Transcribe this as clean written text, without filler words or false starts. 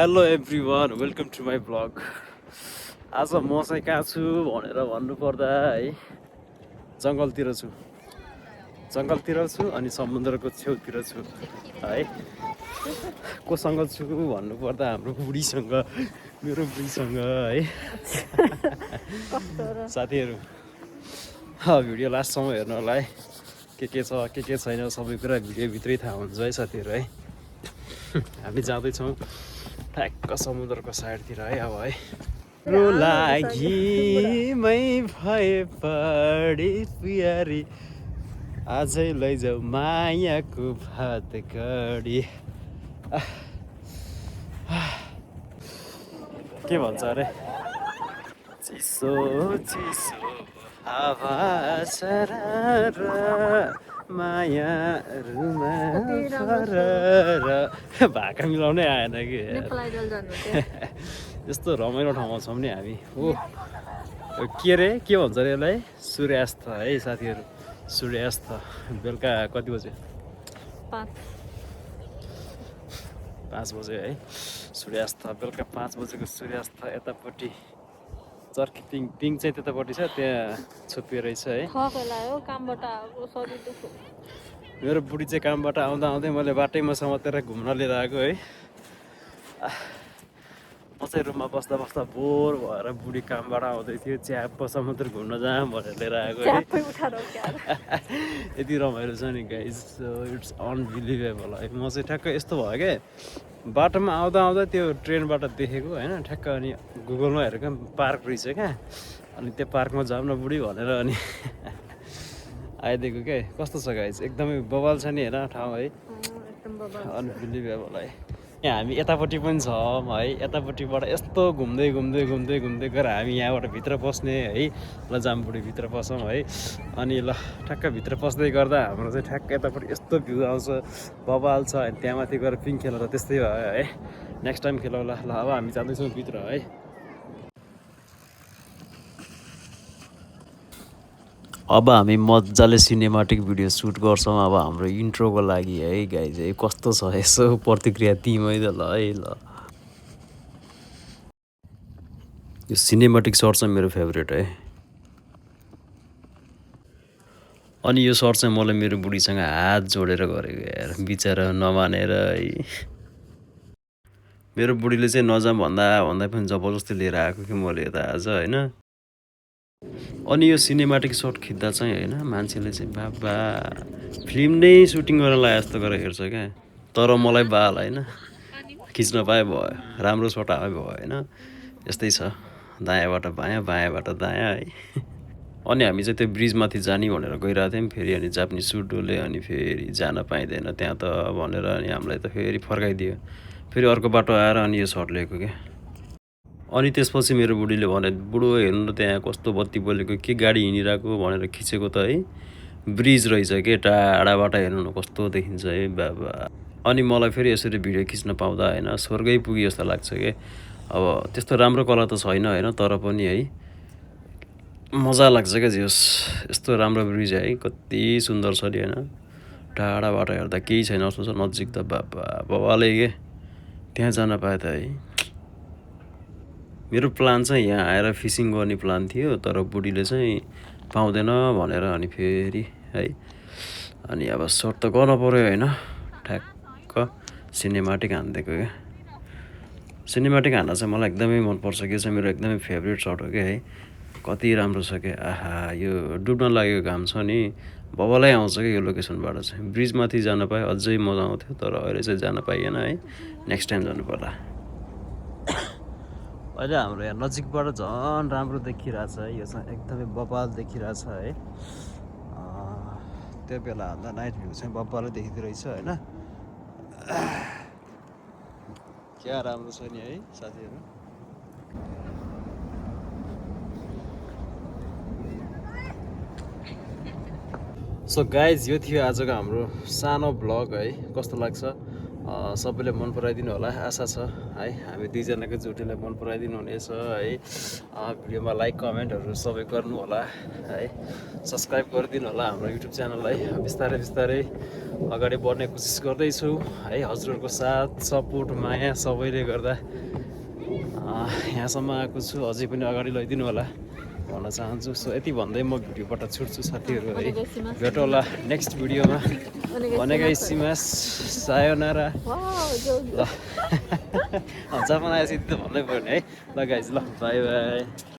Hello everyone, welcome to my vlog. आज म चाहिँ कहाँ छु भनेर भन्नुपर्दा है जङ्गलतिर छु अनि समुद्रको छेउतिर छु है। कोसँग छु भन्नुपर्दा हाम्रो बुढीसँग, मेरो बुढीसँग है। साथीहरू भिडियो लास्टसम्म हेर्नु होला है। के छ के छैन सबै कुरा भिडियोभित्रै थाहा हुन्छ है साथीहरू है। हामी जाँदैछौँ ठ्याक्क समुद्रको साइडतिर है। अब है रो लागि मै भए पढी प्यारी आजै लैजाऊ मायाको भात कडी। के भन्छ अरे चिसो चिसो हावा सरर मायाहरूमा फरर। भाका मिलाउनै आएन कि यस्तो रमाइलो ठाउँमा छौँ नि हामी हो। के अरे के भन्छ अरे यसलाई सूर्यास्त है साथीहरू। सूर्यास्त बेलुका कति बज्यो? 5 बज्यो है। सूर्यास्त बेलुका 5 बजेको सूर्यास्त यतापट्टि चर्की पिङ चाहिँ त्यतापट्टि छ, त्यहाँ छुपियो रहेछ है। मेरो बुढी चाहिँ कामबाट आउँदा आउँदै मैले बाटैमा समातेर घुम्न लिएर आएको है। म चाहिँ रुममा बस्दा बस्दा बोर भएर बुढी कामबाट आउँदै थियो, च्याप समुद्र घुम्न जाऊँ भनेर लिएर आएको है। यति रमाइलो छ नि गाइज, इट्स अनबिलिभेबल है। म चाहिँ ठ्याक्क यस्तो भयो क्या, बाटोमा आउँदा आउँदा त्यो ट्रेनबाट देखेको होइन ठ्याक्क, अनि गुगलमा हेरेको पार्क रहेछ क्या, अनि त्यो पार्कमा जाऊँ न बुढी भनेर अनि आइदिएको क्या। कस्तो छ गाइज, एकदमै बवाल छ नि होइन ठाउँ है, अनबिलिभेबल है। यहाँ हामी यतापट्टि पनि छौँ है, यतापट्टिबाट यस्तो घुम्दै घुम्दै घुम्दै घुम्दै गएर हामी यहाँबाट भित्र पस्ने है। ल जामबुढी भित्र पसौँ है। अनि ल ठ्याक्क भित्र पस्दै गर्दा हाम्रो चाहिँ ठ्याक्क यतापट्टि यस्तो भ्यू आउँछ, बबाल छ। अनि त्यहाँ माथि गएर पिङ खेल्दा त्यस्तै भयो है। नेक्स्ट टाइम खेलौँला। ल अब हामी जाँदैछौँ भित्र है। अब हामी मजाले सिनेमाटिक भिडियो सुट गर्छौँ अब हाम्रो इन्ट्रोको लागि है गाइज है। कस्तो छ यसो प्रतिक्रिया दिमै त ल है। ल यो सिनेमाटिक सर्ट चाहिँ मेरो फेभरेट है। अनि यो सर्ट चाहिँ मलाई मेरो बुढीसँग हात जोडेर गरेको यार, बिचरा नमानेर है। मेरो बुढीले चाहिँ नजाम भन्दा पनि जबरजस्ती लिएर आएको कि मैले यता आज होइन। अनि यो सिनेमाटिक सर्ट खिच्दा चाहिँ होइन मान्छेले चाहिँ बाबा फिल्म नै सुटिङ गर्न लाए जस्तो गरेर हेर्छ क्या। तर मलाई बाल होइन खिच्न पाए भयो, राम्रो सर्ट आए भयो होइन। यस्तै छ, दायाँबाट बायाँ बायाँबाट दायाँ है। अनि हामी चाहिँ त्यो ब्रिजमाथि जाने भनेर गइरहेको थियौँ, फेरि अनि जापानिज सुट डोले, अनि फेरि जान पाइँदैन त्यहाँ त भनेर अनि हामीलाई त फेरि फर्काइदियो। फेरि अर्को बाटो आएर अनि यो सर्ट लिएको क्या। अनि त्यसपछि मेरो बुढीले भने बुढो हेर्नु न त्यहाँ कस्तो बत्ती बलेको, के गाडी हिँडिरहेको भनेर खिचेको त है ब्रिज रहेछ के, टाढाबाट हेर्नु न कस्तो देखिन्छ है बाबा। अनि मलाई फेरि यसरी भिडियो खिच्न पाउँदा होइन स्वर्गै पुगे जस्तो लाग्छ कि। अब त्यस्तो राम्रो कला त छैन होइन, तर पनि है मजा लाग्छ क्या जे होस्। यस्तो राम्रो ब्रिज है, कति सुन्दर छ नि होइन। टाढाबाट हेर्दा केही छैन जस्तो छ, नजिक त बाबा बवालै के। त्यहाँ जान पाए त है। मेरो प्लान चाहिँ यहाँ आएर फिसिङ गर्ने प्लान थियो, तर बुढीले चाहिँ पाउँदैन भनेर अनि फेरि है अनि अब सर्ट त गर्न पऱ्यो होइन। ठ्याक्क सिनेमाटिक हानिदिएको क्या। सिनेमाटिक हान्न चाहिँ मलाई एकदमै मनपर्छ, कि चाहिँ मेरो एकदमै फेभरेट सर्ट हो क्या है। कति राम्रो छ क्या। आहा यो डुब्न लागेको घाम छ नि, बबालै आउँछ क्या यो लोकेसनबाट चाहिँ। ब्रिजमाथि जान पाए अझै मजा आउँथ्यो, तर अहिले चाहिँ जान पाइएन है। नेक्स्ट टाइम जानु पर्ला। अहिले हाम्रो यहाँ नजिकबाट झन् राम्रो देखिरहेछ है, यो चाहिँ एकदमै बबाल देखिरहेछ है। त्यो बेला हाल्दा नाइट भ्यू चाहिँ बबालै देखिँदो रहेछ होइन। क्या राम्रो छ नि है साथीहरू। सो गाइज यो थियो आजको हाम्रो सानो भ्लग है। कस्तो लाग्छ सबैले मन पराइदिनु होला आशा छ है। हामी दुईजनाको जोडीलाई मन पराइदिनु हुनेछ है। भिडियोमा लाइक कमेन्टहरू सबै गर्नु होला है। सब्सक्राइब गरिदिनु होला हाम्रो युट्युब च्यानललाई। बिस्तारै बिस्तारै अगाडि बढ्ने कोसिस गर्दैछु है। हजुरहरूको साथ सपोर्ट माया सबैले गर्दा यहाँसम्म आएको छु। अझै पनि अगाडि लैदिनु होला भन्न चाहन्छु। सो यति भन्दै म भिडियोबाट छुट्छु साथीहरू है। भेटौँ होला नेक्स्ट भिडियोमा। ओनेगाइसिमास सायोनारा। ल जापान आएपछि त भन्नै पर्ने है। ल गाइज ल बाई बाई।